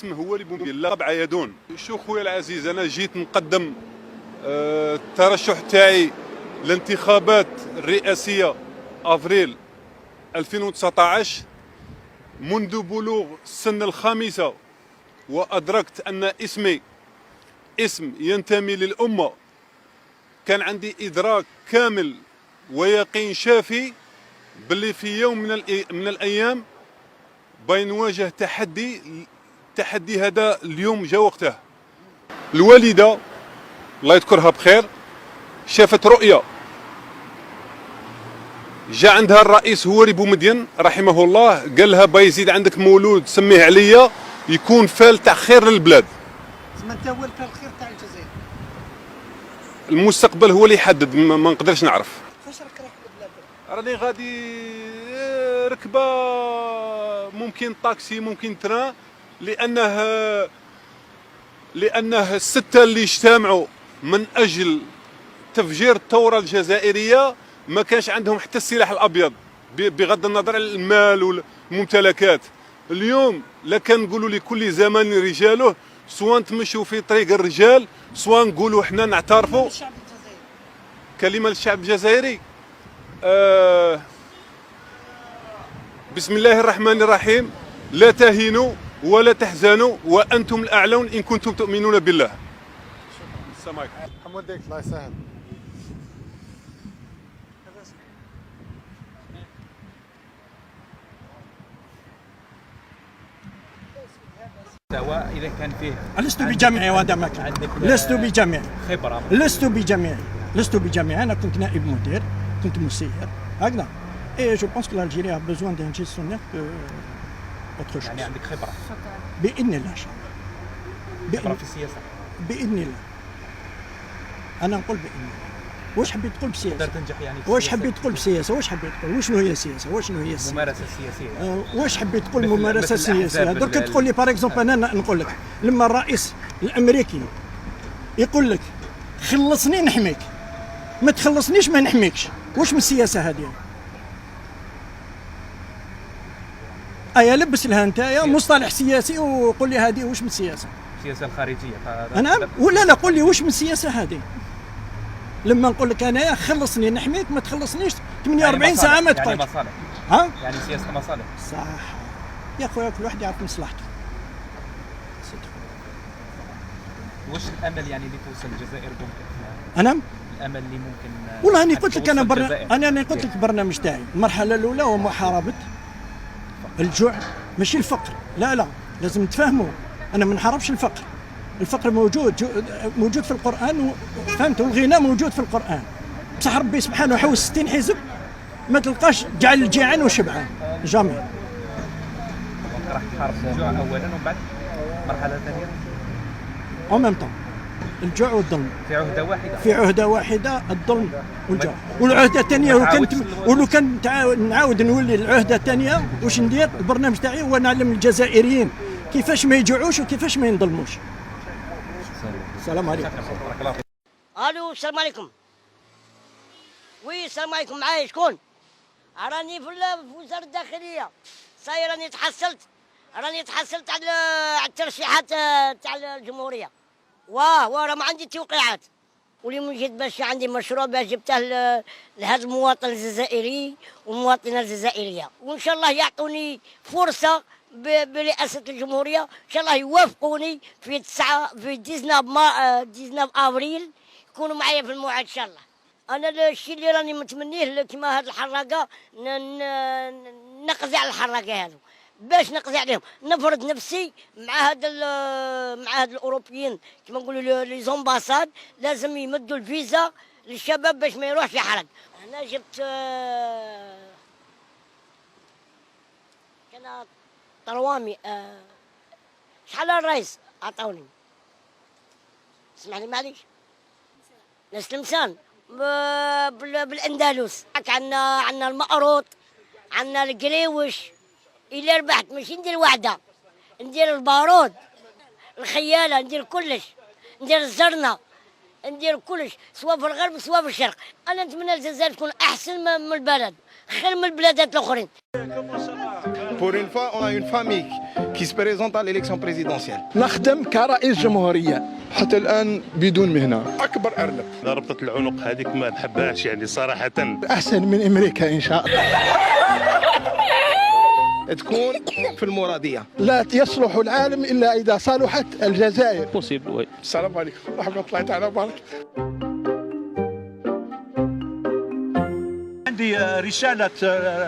اسم هواري بومدين، لقب عيدون. شو خويا العزيز، انا جيت نقدم الترشح تاعي للانتخابات الرئاسية افريل 2019. منذ بلوغ السن الخامسة وادركت ان اسمي اسم ينتمي للامه. كان عندي ادراك كامل ويقين شافي باللي في يوم من الايام بين نواجه تحدي. التحدي هذا اليوم جا وقته. الوالدة الله يذكرها بخير شافت رؤية، جا عندها الرئيس هواري بومدين رحمه الله، قال لها بايزيد عندك مولود سميه عليا يكون فال تاع خير للبلاد. زعما انت هو الفال الخير تاع الجزائر؟ المستقبل هو اللي يحدد، ما نقدرش نعرف. فاش راك رايح للبلاد؟ راني غادي ركبه، ممكن طاكسي، ممكن train، لانه الستة اللي اجتمعوا من اجل تفجير الثورة الجزائرية ما كانش عندهم حتى السلاح الابيض، بغض النظر عن المال والممتلكات. اليوم لكان نقولوا لكل زمان رجاله، سواء تمشوا في طريق الرجال، سواء نقولوا احنا نعترفوا. الشعب الجزائري. كلمة للشعب الجزائري، بسم الله الرحمن الرحيم، لا تهنوا ولا تحزنوا وأنتم الأعلون إن كنتم تؤمنون بالله. السلام عليكم. حمودك الله يسهل. سواء اذا كان فيه لست بجامعي وهذا ما كان. عندك لست بجامعي. خبره. لست بجامعي، لست بجامعي. انا كنت نائب مدير، كنت مسير هكذا، et je pense que l'Algérie a besoin d'un gestionnaire que autre chose. يعني عندك خبره. باذن الله ان شاء الله. خبره بإذن, في السياسه. باذن الله، انا نقول باذن الله. واش حبيت تقول تقدر بالسياسه؟ تنجح يعني في واش السياسة؟ حبيت تقول بالسياسه؟ واش حبيت تقول؟ وشنو هي السياسه؟ وشنو هي السياسه؟ الممارسة السياسيه. واش حبيت تقول؟ الممارسة مثل الأحزاب السياسيه. درك تقول لي par exemple، انا نقول لك لما الرئيس الامريكي يقول لك خلصني نحميك، ما تخلصنيش ما نحميكش، واش من السياسة هذه؟ ايا لبس لها انت مصطلح سياسي وقول لي هذه واش من السياسه؟ السياسة الخارجيه. انا ولا لا، قول لي واش من السياسة هذه لما نقول لك انايا خلصني نحميك، ما تخلصنيش 48 ساعة ما يعني تقعدش. مصالح. ها. يعني سياسة مصالح. صح يا خويا، كل واحد يعرف مصلحته. واش الامل يعني اللي توصل الجزائر ممكن؟ انا الامل اللي ممكن والله انا قلت لك انا توصل الجزائر. انا قلت لك البرنامج تاعي، المرحلة الاولى هو محاربة الجوع، ماشي الفقر. لا لا، لازم تفهموا، انا ما نحاربش الفقر. الفقر موجود موجود في القران فهمت، والغنى موجود في القران، بصح ربي سبحانه حوس 60 حزب ما تلقاش جعل الجيعان وشبعان، jamais. راح تحارب الجوع اولا ومن بعد مرحلة ثانيه؟ en même temps الجوع والظلم. في عهده واحده. في عهده واحده، الظلم والجوع. والعهده الثانيه ما لو كانت تعاودش. ولو كان نعاود نولي العهده الثانيه، واش ندير؟ البرنامج تاعي هو نعلم الجزائريين كيفاش ما يجوعوش وكيفاش ما ينظلموش. السلام عليكم. بارك الله فيك. الو، السلام عليكم. oui، السلام عليكم، معايا شكون؟ راني في وزارة الداخليه، صاي راني تحصلت على الترشيحات تاع الجمهوريه. واه واه، راه ما عندي توقيعات. واليوم جيت باش عندي مشروع باش جبته لهذا المواطن الجزائري والمواطنه الجزائريه، وان شاء الله يعطوني فرصة برئاسة الجمهوريه. ان شاء الله يوافقوني في 9 في 19 ما 19 افريل، يكونوا معايا في الموعد ان شاء الله. انا الشيء اللي راني متمنيه كيما هاد الحراقه، نقضي على الحراقه هذو. باش نقضي عليهم نفرض نفسي مع هاد الاوروبيين، كما نقولوا les ambassades، لازم يمدوا الفيزا للشباب باش ما يروحش يحرق. هنا جبت كان trois mille شحال الرئيس عطاوني؟ اسمح لي، معليش، ناس تلمسان بالاندلس عندنا المقروط، عندنا القريوش. الا ربحت ماشي ندير وحده، ندير البارود، الخياله، ندير كلش، ندير الزرنه، ندير كلش، سواء في الغرب سواء في الشرق. انا نتمنى الجزائر تكون احسن من البلد، خير من البلادات الاخرين. Pour une fois, on a une famille qui se présente à l'élection présidentielle. نخدم كرئيس جمهورية. حتى الآن بدون مهنة. اكبر ارنب. ربطة العنق هذيك ما نحبهاش يعني صراحة. احسن من امريكا ان شاء الله. تكون في المرادية. لا يصلح العالم إلا إذا صلحت الجزائر. possible، oui. السلام عليكم ورحمة الله تعالى وبركاته. عندي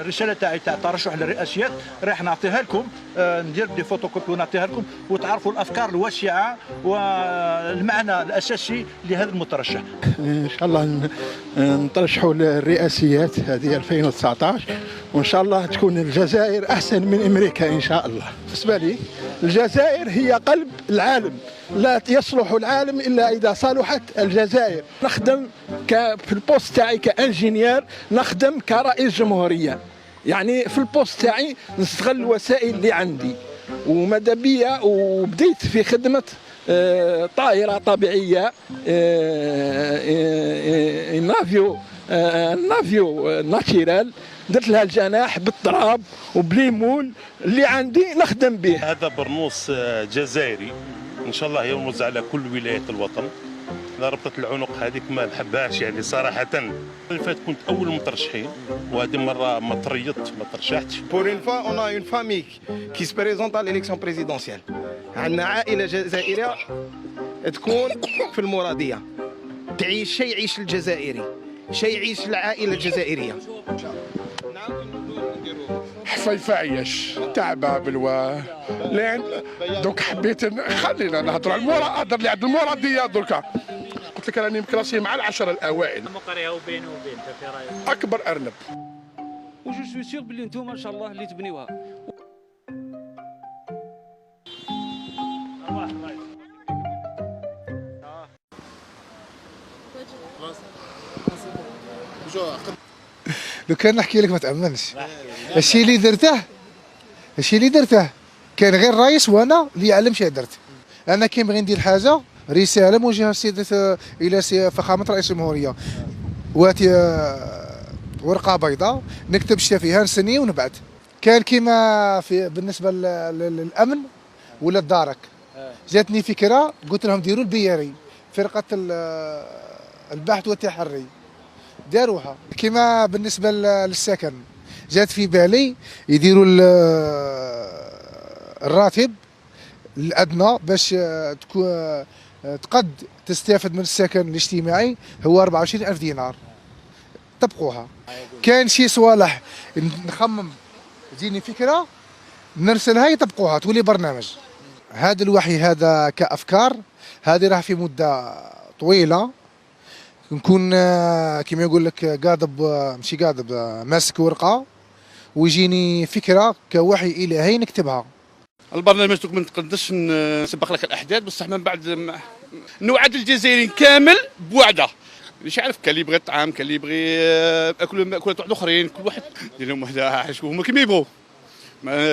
رساله تاعي تاع ترشح للرئاسيات، راح نعطيها لكم، ندير des photocopies ونعطيها لكم وتعرفوا الافكار الواسعة والمعنى الاساسي لهذا المترشح. إن شاء الله نترشحوا للرئاسيات هذه 2019، وإن شاء الله تكون الجزائر أحسن من أمريكا إن شاء الله. بالنسبة لي الجزائر هي قلب العالم، لا يصلح العالم إلا إذا صلحت الجزائر. نخدم في ال poste تاعي ك ingénieur، نخدم كرئيس جمهورية، يعني في ال poste تاعي نستغل الوسائل اللي عندي وماذا بيا، وبديت في خدمة طائرة طبيعية، un avion naturel، درت لها الجناح بالتراب وب les moules اللي عندي نخدم به. هذا برنوس جزائري، ان شاء الله يرمز على كل ولايات الوطن. ربطة العنق هذيك ما نحبهاش يعني صراحة. اللي فات كنت أول المترشحين، وهذه مرة ما تريضت ما ترشحتش. Pour une fois, on a une famille qui se présente à l'élection présidentielle. عندنا عائلة جزائرية تكون في المرادية. تعيش شيء يعيش الجزائري، شيء يعيش العائلة الجزائرية. حفيفة عياش تعبة بالوا لان دوك حبيت خلينا نهضروا على المرا هضر لي عند المرادية. دركا قلت لك راني مكلاسي مع العشرة الأوائل. مقريه وبينه وبين في رايك؟ أكبر أرنب. و je suis sûr بلي نتوما ان شاء الله اللي تبنيوها. لو كان نحكي لك ما تامنش الشيء اللي درته، الشيء اللي درته كان غير رايس وانا اللي يعلم شي درت. انا كي نبغي ندير حاجه، رسالة موجهة السيدة الى فخامة رئيس الجمهوريه، واتي ورقة بيضاء نكتب شتا فيها، نسني ونبعث. كان كيما في بالنسبة للامن ولا الدارك، جاتني فكره، قلت لهم ديروا ال BRI، فرقه البحث والتحري، داروها. كما بالنسبة للسكن، جات في بالي يديروا الراتب الادنى باش تكون تقد تستافد من السكن الاجتماعي هو 24 ألف دينار، طبقوها. كان شي صوالح نخمم، تجيني فكرة نرسلها، يطبقوها، تولي برنامج. هذا الوحي هذا كأفكار هذه راه في مدة طويلة نكون كما يقول لك قاضب ماشي قاضب ماسك ورقة ويجيني فكرة كوحي إلهي نكتبها. البرنامج دوك ما نقدرش نسبق لك الاحداث، بصح من بعد نوعد الجزائريين كامل بوعده. مش عارف، كان اللي يبغي الطعام، كان اللي يبغي اكل ماكولات واحد اخرين، كل واحد دير لهم وحده، هما كيما يبغوا،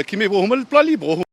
كيما يبغوا هما ال plat اللي يبغوا.